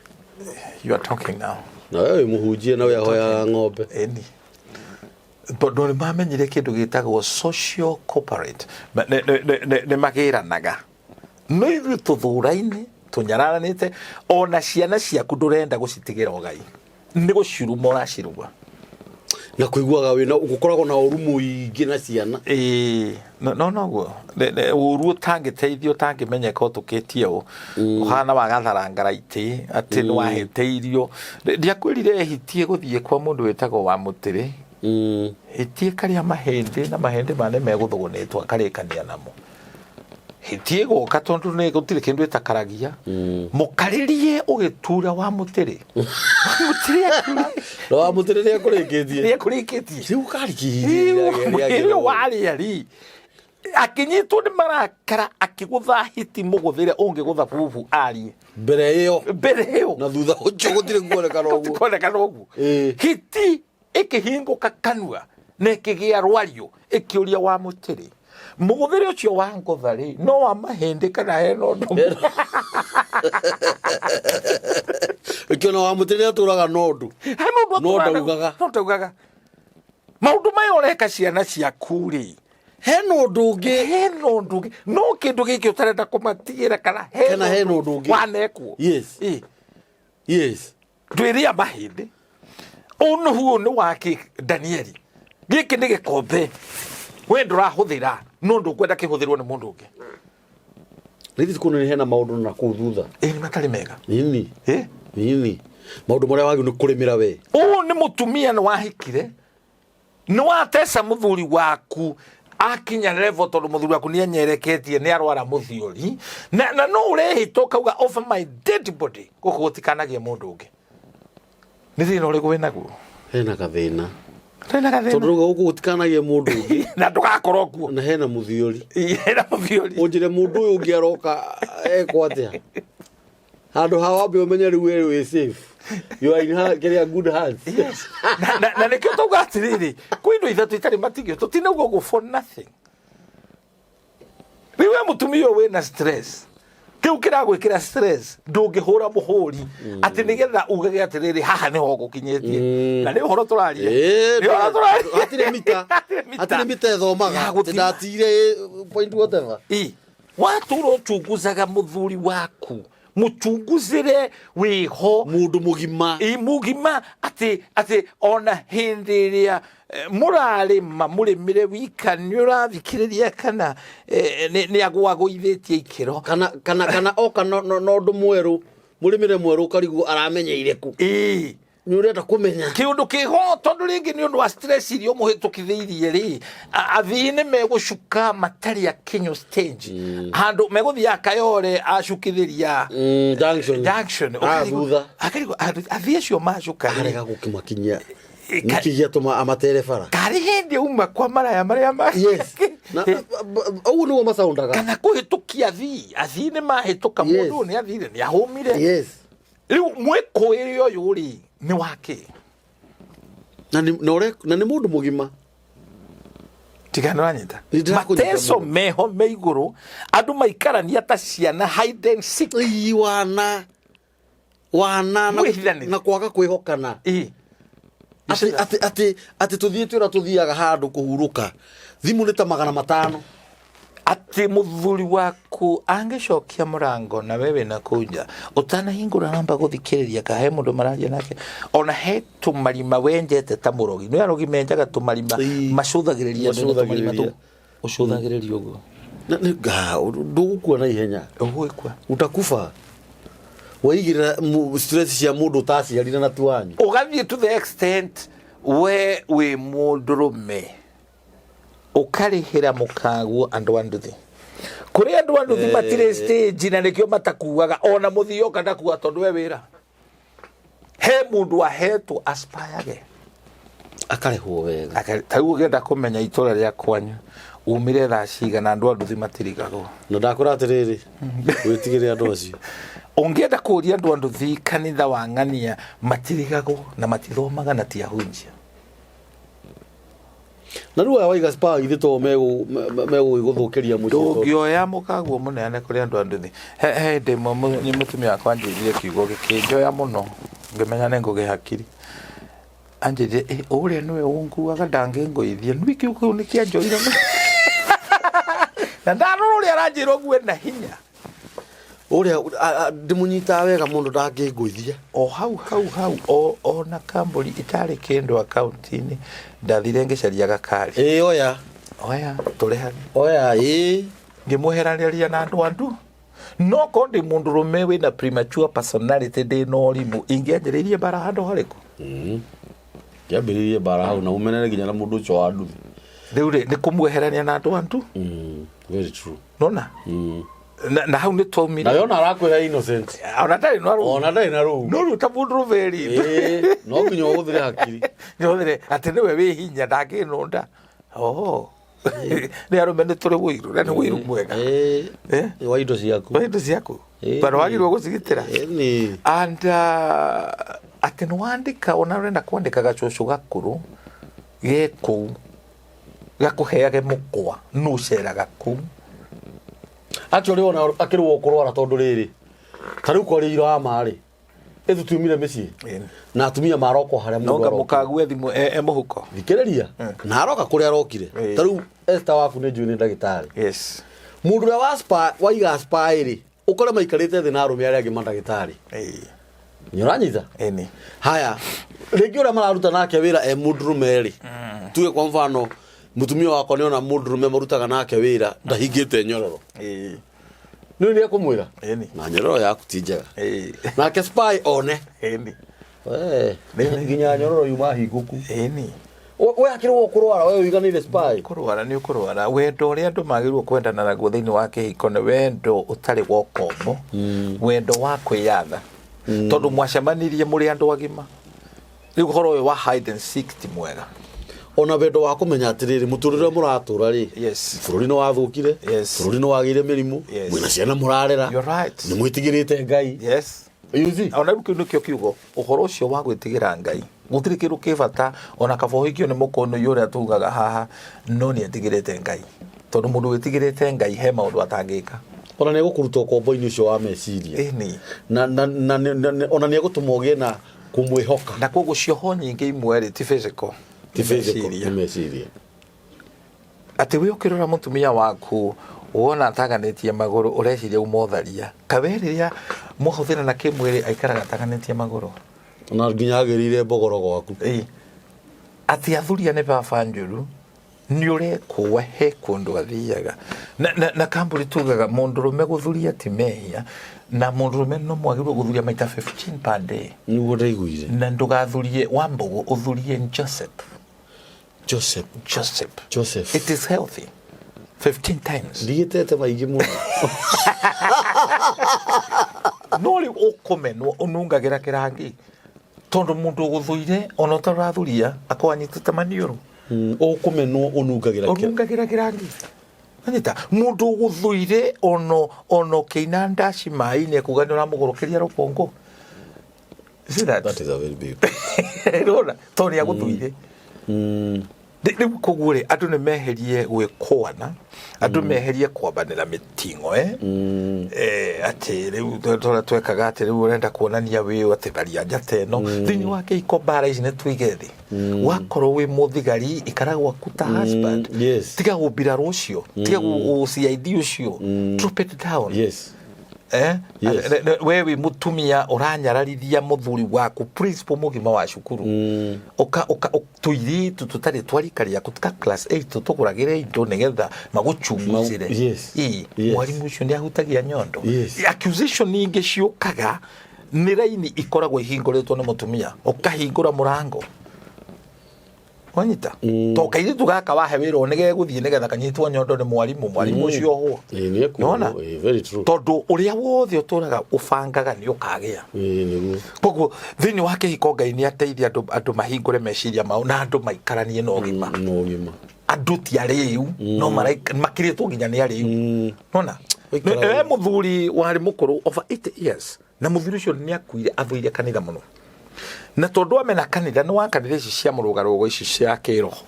You are talking now. Na we wĩ mũhunjie na we ahoyaga ng'ombe. Ĩni, tondũ nĩ mamenyire kĩndũ gĩtagwo social corporate. Nĩ magĩranaga, no ithuĩ tũthũraine, tũnyararanĩte, ona ciana ciaku ndũrenda gũcitigĩra ũgai, nĩ gũciruma ũraciruma. Na kũiguaga wĩna gũkoragwo na ũru mũingĩ na ciana. Ĩĩ, no noguo ũru ũtangĩteithio, ũtangĩmenyeka ũtũkĩtie ũ ũhana wa gatharangara itĩ atĩ nĩ wahĩtĩirio. Ndiakwĩrire hitie gũthiĩ kwa mũndũ wĩtagwo wa mũtĩrĩ? Hitie karĩa mahĩndĩ na mahĩndĩ ma nĩ megũthũgũnĩtwo akarĩkania namo. Hitie gũka tondũ nĩ gũtirĩ kĩndũ ĩtakaragia. Mũkarĩrie ũgĩtura wa mũtĩrĩ, mũtĩrĩ Na wa mũtĩrĩ nĩ ekũrĩkĩtie. Nĩ ekũrĩkĩtie. Rĩu karikihithia. Rĩu warĩa ri akinyitwo nĩ marakara, akĩgũtha hiti mũgũthĩre ũngĩgũtha bubu arie. Mbere ĩyo. Mbere ĩyo. Na thutha ũcio gũtirĩ kuonekana ũguo. Kuonekana ũguo. Hiti ĩkĩhingũka kanua na ĩkĩgĩa rwario, ĩkĩũria wa mũtĩrĩ, mũgũthĩre ũcio wa ngũtha rĩ, no wa mahĩndĩ kana hena ũndũ? Ĩkĩona wa mũtĩrĩ nĩ atũraga na ũndũ. Hena ũndũ. No atũraga. ndaugaga. No ndaugaga. Maũndũ maya ũreka ciana ciaku rĩ, hena ũndũ ũngĩ. Hena ũndũ ũngĩ, no kĩndũ gĩkĩ ũtarenda kũmatigĩra kana Kana hena ũndũ ũngĩ. Wanekwo. Ndwĩrĩa mahĩndĩ ũnũhu ũyũ nĩ wake Danieli, gĩkĩ nĩ gĩkombe we ndũrahũthĩra, no ndũkwenda kĩhũthĩrwo nĩ mũndũ ũngĩ. Rĩu kuona nĩ hena maũndũ na kũu thutha. Ĩ, nĩ matarĩ mega. Nini. Ĩ? Nini maũndũ marĩa wagĩrĩirwo nĩ kũrĩmĩra we. Ũyũ nĩ mũtumia nĩ wahikire, nĩ wateca mũthuri waku akinya level, tondũ mũthuri waku nĩ enyereketie, nĩ arwara mũthiori, na no ũrehĩta ũkauga, "Over my dead body, gũkũ gũtikanagie mũndũ ũngĩ." Nĩ thĩna ũrĩkũ wĩ naguo? Hena gathĩna. Hena gathĩna. Tondũ rĩu gũkũ gũtikanagie mũndũ ũngĩ. Na ndũgakorwo kuo. Na hena mũthiori. Hena mũthiori. Ũnjĩre mũndũ ũyũ ũngĩ aroka ekwo atĩa? Handũ ha wambe ũmenye rĩu we wĩ safe, you are in kĩrĩa, good hands. Yes. Na nĩkĩo tauga atĩrĩrĩ, kwĩ indo ithatũ itarĩ matigio, tũtinauga ũguo for nothing. Rĩu we mũtumia ũyũ wĩna stress, kĩu kĩragwĩkĩra stress, ndũngĩhũra mũhũri atĩ nĩgetha ugage atĩrĩrĩ, haha nĩho ngũkinyĩtie. Na nĩ ũhoro tũraria. Nĩ ũhoro tũraria. Hatirĩ mita. Hatirĩ mita. Hatirĩ mita ĩthomaga Ya atĩ gũthima. Ndatire point whatever. Ĩ, watũra ũchunguzaga mũthuri waku, mũchunguzĩre wĩho. Mũndũ mũgima. Ĩ, mũgima, atĩ ona hĩndĩ ĩrĩa mũrarĩma, mũrĩmĩre wika, nĩ ũrathikĩrĩria kana nĩ agũagũithĩtie ikĩro. Kana oka na ũndũ mwerũ, mũrĩmĩre mwerũ, ũkarigwo aramenyeire kũ. Nĩ ũrenda kũmenya. Kĩũndũ kĩho, tondũ rĩngĩ nĩ ũndũ wa stress iria ũmũhĩtũkithĩirie rĩ, athii nĩ megũcuka matarĩ akinyu stage, handũ megũthiaga Kayore acukithĩria Junction. Junction. Ah, thutha. Akarigwo athii acio macuka rĩ, arega gũkĩmakinyia. Nĩkĩ gĩatũma amatere bara? Karĩ hĩndĩ uma kwa maraya marĩa ma Yes, na ũguo nĩguo macaundaga. Kana kũhĩtũkia athii nĩ mahĩtũka. Mũndũ ũyũ nĩ athire, nĩ ahũmire. Rĩu mwĩkũĩre ũyũ rĩ, nĩ wake? Na nĩ mũndũ mũgima. Tigana wanyita. Nĩ ndĩrakũnyita Mateso mũno. meho me igũrũ, andũ maikarania ta ciana hide and seek. Ii, wana wana na, Mwĩhithanĩre. na kwaga kwĩhokana. Ĩ. Atĩ atĩ atĩ atĩ tũthiĩ twĩra tũthiaga handũ kũhurũka, thimũ nĩ ta 500. Atĩ mũthuri waku angĩcokia mũrango na we wĩna kũu nja, ũtanahingũra namba gũthikĩrĩria ka he mũndũ mararia nake. Ona he tũmarima wenjete ta mũrogi. Nĩ arogi menjaga tũmarima. Ĩĩ. Macũthagĩrĩria andũ na tũmarima Macũthagĩrĩria. tũu. Ũcũthagĩrĩria ũguo. Ndũgũkua na ihenya. Ũgũgĩkua. Utakufa waigĩrĩra stress cia mũndũ ũtaciarire na ti wanyu. Ũgathiĩ to the extent we wĩ mũndũrũme ũkarĩhĩra mũkaguo andũ a nduthi. Kũrĩ andũ a nduthi matirĩ stage na nĩkĩo matakuaga, ona mũthioka ndakua tondũ we wĩra. He mũndũ ahetwo aspire-age. Akarĩhwo wega. Ta rĩu ũngĩenda kũmenya itũra rĩa kwanyu umire thaa cigana, andũ a nduthi matirigagwo. Na ndakwĩra atĩrĩrĩ, wĩtigĩre andũ acio. Ũngĩenda kũria andũ a nduthi kanitha wa ng'ania matirigagwo na matithomaga na ti ahunjia. Na rĩu aya waiga spa githĩ to megũgĩgũthũkĩria mũciĩ tondũ- Ndũngĩoya mũkaguo mũneane kũrĩ andũ a nduthi. He hĩndĩ ĩmwe nĩ mũtumia wakwa anjĩrire kiugo gĩkĩnjoya mũno, ngĩmenya nĩ ngũgĩa hakiri. Anjĩrire, "Ĩ, ũrĩa nĩwe ũnguaga ndangĩngũithia." Nĩ kiugo kĩu nĩ kĩanjoire mũno. Na ndarora ũrĩa aranjĩra ũguo ena hinya. Ũrĩa ndĩmũnyitaga wega mũno ndangĩngũithia. O hau hau hau ona kambuni itarĩ kĩndũ akaunti-inĩ, ndathire ngĩcaria gakari. Ĩ, oya. Oya, tũrĩhane. Oya, ĩ. Ngĩmweheranĩria na andũ andu. No korwo ndĩ mũndũrũme wĩna premature personality, ndĩ na ũrimũ, ingĩanjĩrĩirie mbara handũ harĩkũ? Kĩambĩrĩirie mbara hau na umenere nginya na mũndũ ũcio wa nduthi. Rĩu rĩ, nĩ kũmweherania na andũ andu. Very true. Nona? Na hau nĩ twaumire. Na yona arakwĩra innocent. Ona ndarĩ na rũu. Ona ndarĩ na rũu. No rĩu ta mũndũrũme rĩ. Ĩ, no nginya ũhũthĩre hakiri. Nĩ ũhũthĩre atĩ nĩwe wĩ hinya ndangĩnũnda. Oho. Nĩ arũme nĩ tũrĩ ũiru, na nĩ ũiru mwega. Ĩ, Eh? wa indo ciaku. Wa indo ciaku. Ĩ. Bado wagĩrĩirwo gũcigitĩra. Ĩ, nĩ. And atĩ nĩ wandĩka, ona ũrenda kwandĩka gacũcũ gakũrũ ge kũu gakũheage mũkwa, nũ ũceraga kũu. Actually ona akĩrwo kũrwara tondũ rĩrĩ, ta rĩu kwaria ira wa ma rĩ, ĩthu tiumire mĩciĩ na atumia marokwo harĩa mũndũ Nonga arokire. mũkague thimũ e mũhuko. Thikĩrĩria, na aroka kũrĩa arokire. Ta rĩu Esther waku nĩ njũĩ nĩ ndagĩtarĩ. Yes. Mũndũ ũrĩa wa spa, waiga spa rĩ, ũkore maikarĩte thĩ na arũme arĩa angĩ mandagĩtarĩ. Nĩ ũranyita? Ĩni. Haya, rĩngĩ ũrĩa mararuta nake wĩra e mũndũrũme rĩ, tuge kwa mfano mũtumia wakwa nĩ ona mũndũrũme marutaga nake wĩra ndahingĩte nyororo. Nĩ nĩ ekũmwĩra? Ĩni. Na nyororo yaku ti njega. Nake spy one. Ĩni. We, nginya nyororo yuma hingũku. Ĩni. We akĩrwo kũrwara we ũiganĩire spy. Kũrwara nĩ ũkũrwara. Wendo ũrĩa andũ magĩrĩirwo kwendana naguo thĩinĩ wa kĩhiko nĩ wendo ũtarĩ wa ũkombo, wendo wa kwĩyatha. Tondũ mwacemanirie mũrĩ andũ agima. Rĩu ũhoro ũyũ wa hide and seek ti mwega. Ona wendo wa kũmenya atĩrĩrĩ, mũtũrĩre mũratũra rĩ, Yes. bũrũri nĩ wathũkire, Yes. bũrũri nĩ wagĩire mĩrimũ, Yes. mwĩna ciana mũrarera, You're right. nĩ mwĩtigĩrĩte Ngai. Yes. You see? Ona rĩu kĩu nĩkĩo kiugo, ũhoro ũcio wa gwĩtigĩra Ngai. Gũtirĩ kĩndũ kĩ bata ona kaba ũhikio nĩ mũkũnũi ũrĩa tugaga haha, no nĩ etigĩrĩte Ngai. Tondũ mũndũ wĩtigĩrĩte Ngai he maũndũ atangĩka. Ona nĩ egũkũruta ũkombo-inĩ ũcio wa meciria. Ĩni. Na ona nĩ egũtũma ũgĩe na kũmwĩhoka. Na koguo cioho nyingĩ imwe rĩ ti physical. Ti physical, Meciria. nĩ meciria. Atĩ we ũkĩrora mũtumia waku wona ataganĩtie magũrũ ũreciria uma ũtharia. Kawe rĩrĩa mwahũthĩra na kĩmwĩrĩ aikaraga ataganĩtie magũrũ. Na nginya agĩrĩire mbogoro gwaku. Ĩ. Atĩ athuria nĩ baba njũru, nĩ ũrekũa he kũndũ athiaga. Na kambuni tugaga mũndũrũme gũthuria ti mehia, na mũndũrũme no mwagĩrĩirwo gũthuria maita 15 per day. Nĩguo ndaiguire. Na ndũgathurie Wambũgũ, ũthurie Joseph. Joseph. Joseph. Joseph. It is healthy. 15 times. Ndigĩtete maingĩ mũno. No rĩu ũkũmenwo ũnungagĩra kĩrangi. Tondũ mũndũ ũgũthũire ona ũtarathuria akorwo anyitĩte maniũrũ. Ũkũmenwo ũnungagĩra kĩrangi. Ũnungagĩra kĩrangi. Anyita mũndũ ũgũthũire ono ũkĩina ndaci maĩ-inĩ ekuga nĩ ũramũgũrũkĩria rũkũngũ. You see that? That is a very big. Ũrona? Tondũ nĩ agũthũire. Rĩu koguo rĩ, andũ nĩ meherie gwĩkũana, andũ meherie kwambanĩra mĩting'oe, atĩ rĩu tũrĩa twekaga atĩ rĩu ũrenda kuonania wĩũ atĩ tharia njata ĩno. Thĩinĩ wa kĩhiko mbara ici nĩ tũige thĩ. Wakorwo wĩ mũthigari, ikara gwaku ta husband. Tiga gũmbira rũcio, tiga gũ CID ũcio, drop it down. Eh? Yes. We wĩ mũtumia ũranyararithia mũthuri waku, principal mũgima wa cukuru, ũka tũirĩtu tũtarĩ twa rika rĩaku ta class 8 tũtũgũragĩre indo nĩgetha magũchunguzĩre. Ĩ, mwarimũ ũcio nĩ ahutagia nyondo. Accusation ingĩ ciũkaga nĩ raini ikoragwo ihingũrĩtwo nĩ mũtumia, ũkahingũra mũrango wanyita to kairĩtu gaka wahe wĩra ũyũ nĩgegũthiĩ nĩgetha kanyitwo nyondo nĩ mwarimũ, mwarimũ ũcio ohwo. Ĩĩ, nĩ ekuohwo. Nĩwona? Ĩĩ, very true. Tondũ ũrĩa wothe ũtũraga ũbangaga nĩ ũkagĩa. Ĩĩ, nĩguo. Koguo thĩinĩ wa kĩhiko Ngai nĩ ateithia andũ, andũ mahingũre meciria mao na andũ maikaranie na ũgima. Na ũgima. Andũ ti arĩu no makĩrĩtwo nginya nĩ arĩu. Nona Ũikaraga. e mũthuri warĩ mũkũrũ over 80 years, na mũthuri ũcio nĩ akuire athũire kanitha mũno, na tondũ amena kanitha nĩ wa kanitha ici cia mũrũgarũgo, ici cia kĩroho,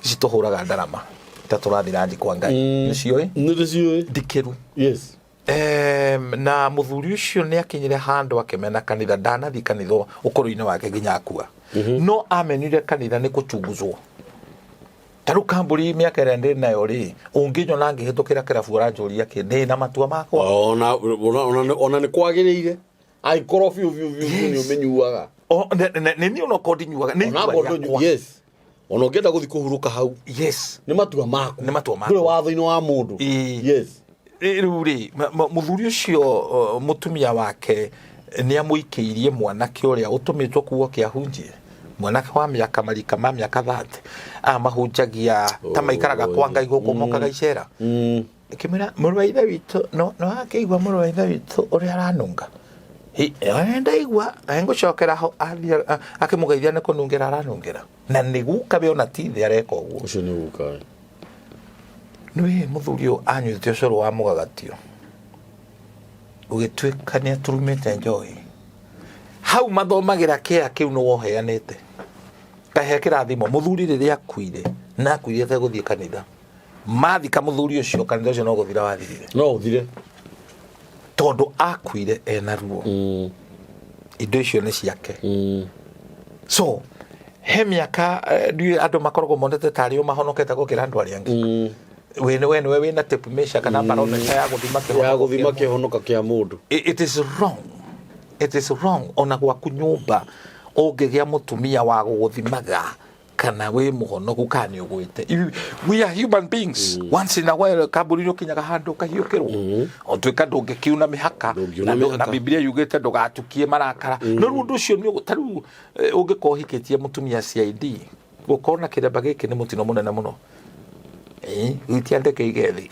ici tũhũraga ndarama ta tũrathiĩ ranji kwa Ngai. Nĩciũĩ? Nĩ ndĩciũĩ. Ndikĩru. Na mũthuri ũcio nĩ akinyire handũ akĩmena kanitha, ndanathiĩ kanitha ũkũrũ-inĩ wake nginya akua. No amenire kanitha nĩ kũchunguzwo. Ta rĩu kambũri mĩaka ĩrĩa ndĩ nayo rĩ, ũngĩnyona ngĩhĩtũkĩra kĩrabu ũranjũria kĩ, ndĩ na matua makwa. Ona nĩ kwagĩrĩire angĩkorwo biũ biũ biũ biũ nĩ ũmĩnyuaga. Nĩ niĩ onokorwo ndinyuaga, nĩ Ona itua akorwo rĩakwa. Yes, ona ũngĩenda gũthiĩ kũhurũka hau, nĩ matua maku. Nĩ matua maku. Ndũrĩ watho-inĩ wa mũndũ. Rĩu rĩ, mũthuri ũcio, mũtumia wake nĩ amũikĩirie mwanake ũrĩa ũtũmĩtwo kuo kĩahunjie, mwanake wa mĩaka marika ma mĩaka 30, amahunjagia ta maikaraga kwa Ngai gũkũ, mokaga icera. Akĩmwĩra, mũrũ wa ithe witũ, no akĩigua mũrũ wa ithe witũ ũrĩa aranunga. Hi, ndaigua ngũcokera ho, athiĩ, akĩmũgeithia nĩ kũnungĩra aranungĩra, na nĩ guka we ona ti thĩ areka ũguo. Ũcio nĩ guka we. Nĩ mũthuri ũyũ anyuĩte ũcũrũ wa mũgagatio, ũgĩtuĩka nĩ aturumĩte njohi hau mathomagĩra kĩa kĩu nĩ woheanĩte kahe kĩrathimo. Mũthuri rĩrĩa akuire, na akuire ategũthiĩ kanitha, mathika mũthuri ũcio, kanitha ũcio no gũthira wathirire. No ũthire. Tondũ akuire ena ruo. Indo icio nĩ ciake. So he mĩaka, ndiũĩ andũ makoragwo monete tarĩ o mahonokete gũkĩra andũ arĩa angĩ. We nĩwe wĩna tape measure kana barometer ya gũthima kĩhonoko ya gũthima kĩa mũndũ. Kĩhonoka kĩa mũndũ. It is wrong, it is wrong. Ona gwaku nyũmba ũngĩgĩa mũtumia wa gũgũthimaga kana wĩ mũhonoku kana nĩ ũgwĩte. We are human beings. Once in a while kambuni nĩ ũkinyaga handũ ũkahiũkĩrwo, o tuĩka ndũngĩkiuna mĩhaka. Ndũngiuna Na mĩhaka. Bibilia yugĩte ndũgatukie marakara. No rĩu ũndũ ũcio nĩ ta rĩu, ũngĩkorwo ũhikĩtie mũtumia CID, gũkorwo na kĩremba gĩkĩ nĩ mũtino mũnene mũno. Gĩtia ndeke ige thĩ.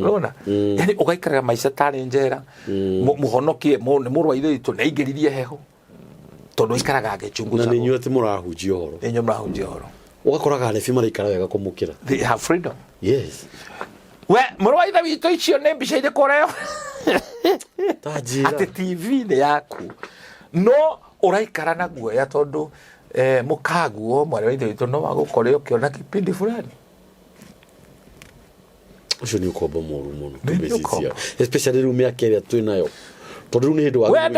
Ũrona? Yani ũgaikaraga maica tarĩ njera. Mũhonokie nĩ mũrũ wa ithe witũ nĩ aingĩririe heho tondũ aikaraga Na agĩchunguza. nĩ inyuĩ atĩ mũrahunjia ũhoro. Nĩ inyuĩ mũrahunjia ũhoro. Ũgakoraga anabii maraikara wega kũmũkĩra. They have freedom. We mũrũ wa ithe witũ, icio nĩ mbica irĩkũ ũreo? Ta njĩra. Atĩ TV nĩ yaku no ũraikara na guoya tondũ mũkaguo mwarĩ wa ithe witũ no agũkore ũkĩona kipindi fulani. Ũcio nĩ ũkombo mũru mũno. Nĩ Tũmĩcicia. ũkombo. Especially rĩu mĩaka ĩrĩa twĩ nayo, tondũ rĩu nĩ hĩndĩ wa We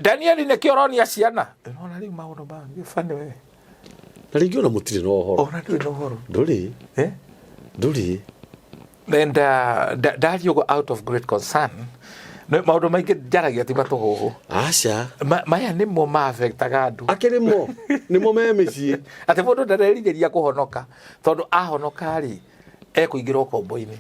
Danieli, nĩkĩo ũronia ciana ona rĩu maũndũ mangĩ bani we. Na rĩngĩ ona mũtirĩ na ũhoro. Ona ndũrĩ na ũhoro. Ndũrĩ. Eh? Ndũrĩ. And ndario out of great concern. Maũndũ maingĩ njaragia ti matũhũhũ. Aca. Maya nĩmo ma-affectaga andũ. Akĩrĩ mo nĩmo me mĩciĩ. Atĩ mũndũ ndarerirĩria kũhonoka, tondũ ahonoka rĩ, ekũingĩra ũkombo-inĩ.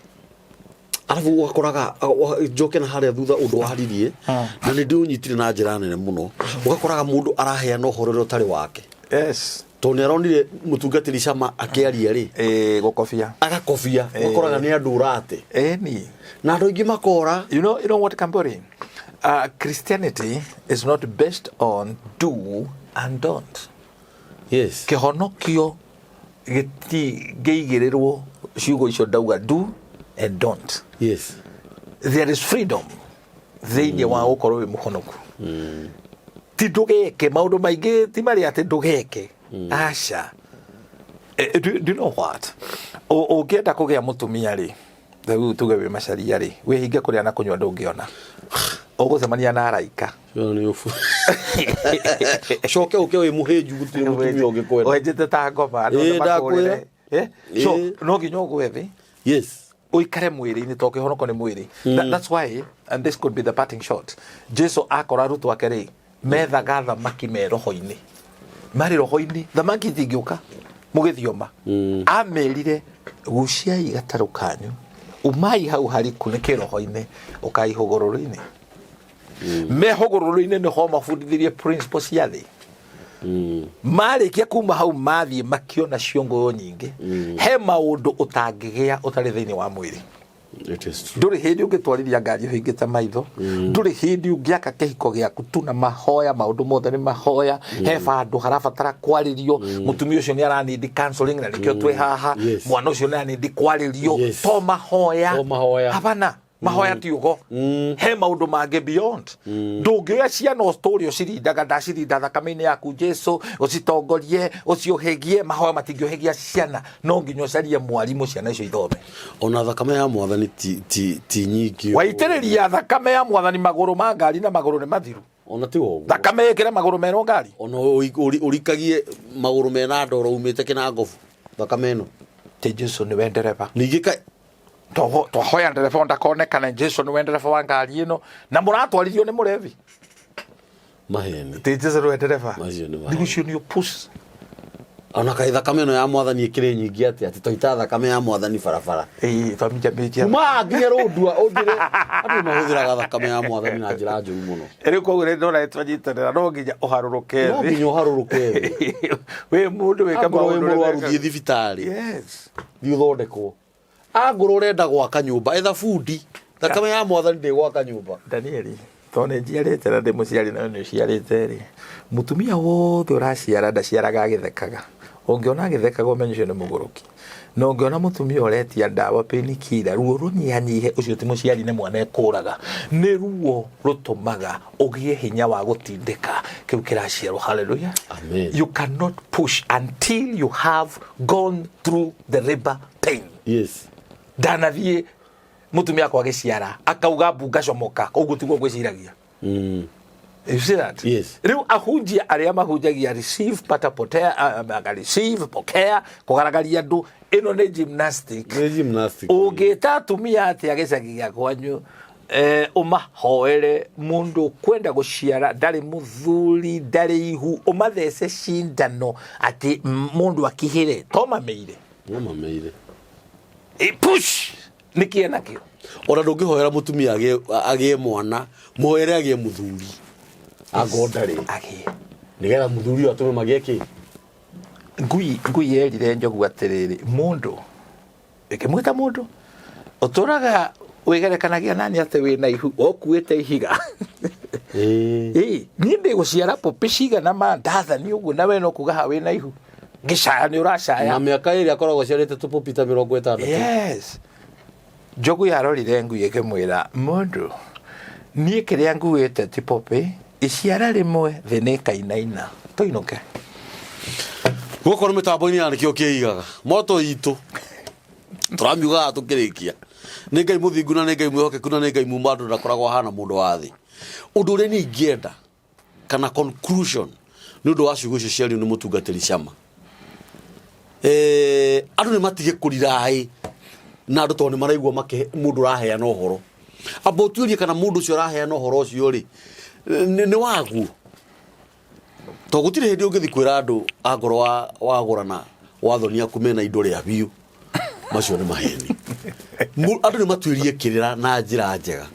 Arabu ũgakoraga njoke na harĩa thutha ũndũ waririe na nĩ ndĩũnyitire na njĩra nene mũno, ũgakoraga mũndũ araheana ũhoro ũrĩa ũtarĩ wake, tondũ nĩ aronire mũtungatĩri Cama akĩaria rĩ, Gũkobia. Agakobia, ũgakoraga nĩ andũ ũrate Ĩni. Na andũ aingĩ makora. You know what, Kambori? Christianity is not based on do and don't. Kĩhonokio gĩtingĩigĩrĩrwo ciugo icio ndauga, do and don't. There is freedom thĩinĩ wa gũkorwo wĩ mũhonoku. Ti ndũgeke maũndũ maingĩ, ti marĩa atĩ ndũgeke, aca. Do you know what? Ũngĩenda kũgĩa mũtumia rĩ, rĩu tuge wĩ macaria rĩ, wĩhinge kũrĩa na kũnyua ndũngĩona. Ũgũcemania na araika. Ĩyo nĩ ũbu. Ũcoke ũke wĩ mũhĩnju gũtirĩ mũtumia ũngĩkwenda. Wenjete ta ngoma andũ othe Ĩĩ, ndakwĩra. makũrĩre. Eh? So Ĩĩ. no nginya ũgwe thĩ Yes. ũikare mwĩrĩ-inĩ to kĩhonoko nĩ mwĩrĩ. That's why, and this could be the parting shot, Jesu akora arutwo ake rĩ, methaga thamaki me roho-inĩ, marĩ roho-inĩ, thamaki itingĩũka mũgĩthioma. Amerire guciai gatarũ kanyu, umai hau hariku nĩ kĩroho-inĩ, ũkai hũgũrũrũ-inĩ. Me hũgũrũrũ-inĩ nĩho mabundithirie principle cia thĩ. Marĩkia kuma hau mathiĩ makĩona ciongũyũ nyingĩ. He maũndũ ũtangĩgĩa ũtarĩ thĩinĩ wa mwĩrĩ. It is true. Ndũrĩ hĩndĩ ũngĩtwarithia ngari ũhingĩte maitho, ndũrĩ hĩndĩ ũngĩaka kĩhiko gĩaku tu na mahoya, maũndũ mothe nĩ mahoya. He bandũ harabatara kwarĩrio, mũtumia ũcio nĩ aranindi counseling na nĩkĩo twĩ haha. Mwana ũcio nĩ aranindi kwarĩrio. To mahoya. To mahoya. Hapana, mahoya ti ugo. He maũndũ mangĩ beyond. Ndũngĩoya ciana ũtũre ũcirindaga, ndacirinda thakame-inĩ yaku Jesu, ũcitongorie, ũciũhĩgie. Mahoya matingĩũhĩgia ciana, no nginya ũcarie mwarimũ ciana icio ithome. Ona thakame ya mwathani ti nyingĩ. Waitĩrĩria thakame ya mwathani magũrũ ma ngari na magũrũ nĩ mathiru. Ona ti ũguo. Thakame ĩkĩre magũrũ merwo ngari. Ona ũrikagie magũrũ mena ndoro umĩte kĩnangobu thakame ĩno. Ti Jesu nĩwe ndereba. Ningĩ ka Twahoya ndereba ndakonekane, Jesu nĩwe ndereba wa ngari ĩno, na mũratwarithio nĩ mũrebi. Maheni. Ti Jesu nĩwe ndereba. Macio nĩ maheni. Rĩu ũcio nĩ ũpush. Ona kaĩ thakame ĩno ya mwathani ĩkĩrĩ nyingĩ atĩa, atĩ twaita thakame ya mwathani barabara. Ĩĩ, twaminjaminjia. Kuma nginya rũndua ũnjĩre andũ mahũthĩraga thakame ya mwathani na njĩra njũru mũno. Rĩu koguo rĩ ndona twanyitanĩra, no nginya ũharũrũke No thĩ. nginya ũharũrũke thĩ. Wĩ mũndũ wĩka Angorwo wĩ maũndũ mũrwaru ũrĩa thiĩ thibitarĩ. Yes. Thiĩ ũthondekwo. Angorwo ũrenda gwaka nyũmba, etha bundi. Thakame ya mwathani ndĩgwaka nyũmba. Danieli, tondũ nĩ njiarĩte na ndĩ mũciari na nĩ ũciarĩte rĩ, mũtumia wothe ũraciara ndaciaraga agĩthekaga. Ũngĩona agĩthekaga ũmenye ũcio nĩ mũgũrũki. Na ũngĩona mũtumia ũretia ndawa painkiller, ruo rũnyihanyihe, ũcio ti mũciari nĩ mwana ekũraga. Nĩ ruo rũtũmaga ũgĩe hinya wa gũtindĩka kĩu kĩraciarwo. Hallelujah. Amen. You cannot push until you have gone through the labor pain. Yes. Ndanathiĩ mũtumia akwa agĩciara akauga mbu ngacomoka, ũguo tiguo ngwĩciragia. You see that? Yes. Rĩu ahunjia arĩa mahunjagia receive pata potea, receive pokea, kũgaragaria andũ, ĩno nĩ gymnastic. Nĩ gymnastic. Ũngĩta atumia atĩa gĩcagi gĩa kwanyu, ũmahoere mũndũ kwenda gũciara ndarĩ mũthuri ndarĩ ihu, ũmathece cindano atĩ mũndũ akihĩre, to mameire. No mameire. Push nĩkĩ enakĩo? Ona ndũngĩhoera mũtumia agĩe mwana, mũhoere agĩe mũthuri. Angorwo ndarĩ. Agĩe. Nĩgetha mũthuri ũyũ atũme magĩe kĩ? Ngui yerire njogu atĩrĩrĩ, mũndũ ĩkĩmwĩta mũndũ ũtũraga wĩgerekanagia nani atĩ wĩna ihu ũkuĩte ihiga. Ĩĩ, niĩ ndĩgũciara popi cigana ma ndathani ũguo na we no kuga ha wĩna ihu. Ngĩcaya nĩ ũracaya. Na mĩaka ĩrĩ akoragwo aciarĩte tũpopi ta 60. Yes. Njogu yarorire ngui ĩkĩmwĩra, mũndũ, niĩ kĩrĩa nguĩte ti popi, iciara rĩmwe thĩ nĩ ĩkainaina. Tũinũke. Gũkũ nĩ mĩtambo-inĩ ya nĩkĩo kĩigaga. Moto itũ. Tũramiugaga tũkĩrĩkia. Nĩ Ngai mũthingu na nĩ Ngai mwĩhokeku na nĩ Ngai muma andũ ndakoragwo ahana mũndũ wa thĩ. Ũndũ ũrĩa niĩ ingĩenda kana conclusion nĩ ũndũ wa ciugo icio ciario nĩ mũtungatĩri Cama. Andũ nĩ matige kũriraĩ na andũ tondũ nĩ maraigua mũndũ ũraheana ũhoro. Amba ũtuĩrie kana mũndũ ũcio ũraheana ũhoro ũcio rĩ, nĩ waguo. Tondũ gũtirĩ hĩndĩ ũngĩthiĩ kwĩra andũ angorwo wagũrana wathoni aku mena indo rĩa biũ. Macio nĩ maheni. Andũ nĩ matuĩrie kĩrĩra na njĩra njega.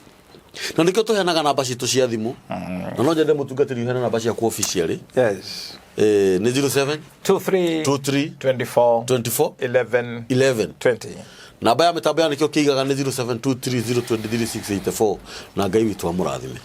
Na nĩkĩo tũheanaga namba citũ cia thimũ. Na no nyende mũtungatĩri ũheane namba ciaku officially. Yes. Nĩ 07 23 23 24 24 11 11 20. Namba ya mĩtambo ya nĩkĩo kĩigaga nĩ 0723023684 na Ngai witũ amũrathime.